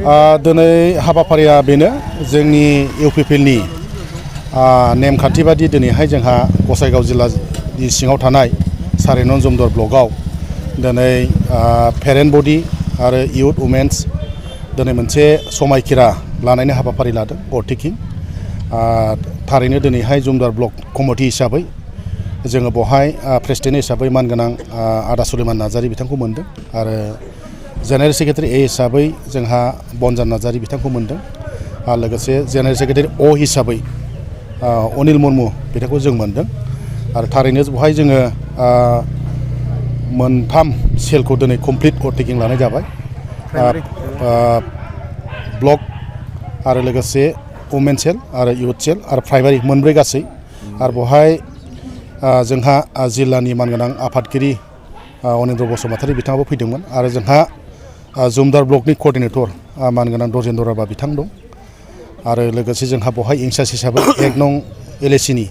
दिनै हाबाफारिया बेनो जोंनि इउपिपिएलनि नेमखान्थि बादि दिनैहाय जोंहा गसाइगाव जिल्लानि सिङाव थानाय 4 नं जमदुवार ब्लकआव दिनै पेरेन्ट बडि आरो इउथ वुमेन्स दिनै मोनसे समायखिरा लानायनि हाबाफारि लादों अटिकिं थारैनो दिनैहाय जमदुवार ब्लक कमिटि हिसाबै जोङो बेवहाय प्रेसिडेन्ट हिसाबै मानगोनां आदा सुलेमान नार्जारी बिथांखौ मोनदों आरो जेनेरेल सेक्रेटारि ए हिसाबै जोंहा बनजान नार्जारी बिथांखौ मोनदों आरो लोगोसे जेनेरेल सेक्रेटारि अ हिसाबै अनिल मुर्मु बिथांखौ जों मोनदों आरो थारैनो बेवहाय जोङो मोनथाम सेलखौ दिनै कमप्लिट अटिकिं लानाय जाबाय ब्लक आरो लोगोसे वुमेन सेल आरो इउथ सेल आरो प्राइमारि मोनब्रै गासै आरो बेवहाय जोंहा जिल्लानि मानगोनां आफादगिरि अनिन्द्र बसुमतारी बिथाङाबो फैदोंमोन आरो जोंहा जमदुवार ब्लकनि कर्डिनेटर मानगोनां दजेन्द्र राभा बिथां दं आरो लोगोसे जोंहा बेवहाय इंसार्ज हिसाबै 1 नं एलएसिनि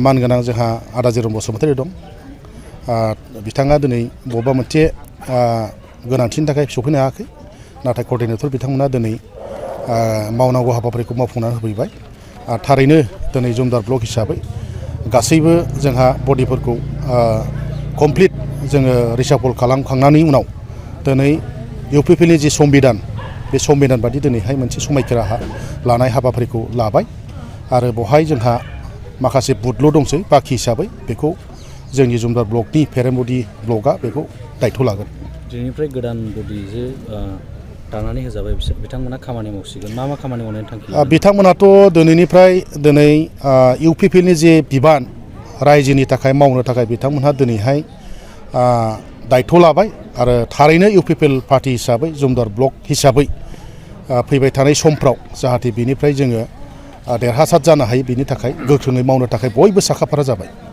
मानगोनां जोंहा आदा जिरन बसुमतारी दं बिथाङा दिनै बबेबा मोनसे गोनांथिनि थाखाय सफैनो हायाखै नाथाय कर्डिनेटर बिथांमोना दिनै मावनांगौ हाबाफारिखौ मावफुंनानै होफैबाय थारैनो दिनै जमदुवार ब्लक हिसाबै गासैबो जोंहा बडिफोरखौ कमप्लिट जोङो रिसाफल खालामखांनायनि उनाव दिनै इउपिपिएलनि जि संबिधान बे संबिधान बादि दिनैहाय मोनसे समायखिरा लानाय हाबाफारिखौ लाबाय आरो बेवहाय जोंहा माखासे बुथल' दंसै बाखि हिसाबै बेखौ जोंनि जमदुवार ब्लकनि पेरेन्ट बडि ब्लकआ बेखौ दायथ' लागोन दिनैनिफ्राय गोदान बडि जे दानानै होजाबाय बिथांमोना खामानि मावसिगोन मा खामानि मावनायनि थांखि बिथांमोनाथ' दिनैनिफ्राय दिनै इउपिपिएलनि जे बिबान रायजोनि थाखाय मावनो थाखाय बिथांमोनहा दिनैहाय दायथ' लाबाय आरो थारैनो इउपिपिएल पार्टि हिसाबै जमदुवार ब्लक हिसाबै फैबाय थानाय समफ्राव जाहाथे बेनिफ्राय जोङो देरहासार जानो हायो बेनि थाखाय गोख्रोङै मावनो थाखाय बयबो साखाफारा जाबाय।